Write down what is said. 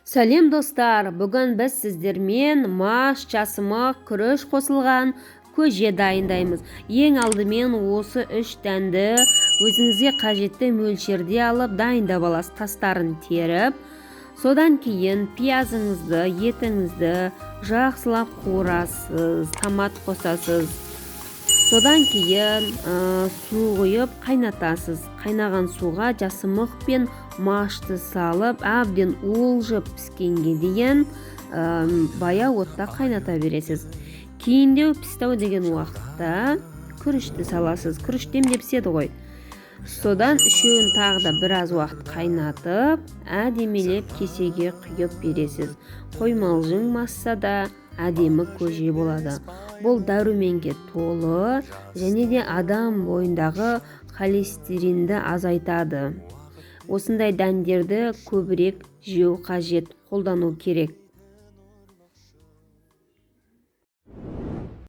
Сәлем, достар! Бүгін біз сіздермен маш, жасымық, күріш қосылған көже дайындаймыз. Ең алдымен осы үш дәнді өзіңізге қажетті мөлшерде алып, дайындап аласыз, тастарын теріп. Содан кейін пиязыңызды, етіңізді жақсылап қуырасыз, томат қосасыз. Содан кейін су құйып қайнатасыз. Қайнаған суға жасымық пен машты салып, әбден уылжып піскенге дейін баяу отта қайната бересіз. Кейіндеу пісті деген уақытта күрішті саласыз. Күріш демде піседі ғой. Содан үшеуін тағы да біраз уақыт қайнатып, әдемілеп кесеге құйып бересіз. Қоймалжың массада әдемі көже болады. Бұл дәруменге толы және де адам бойындағы холестеринді азайтады. Осындай дәндерді көбірек жеу қажет, қолдану керек.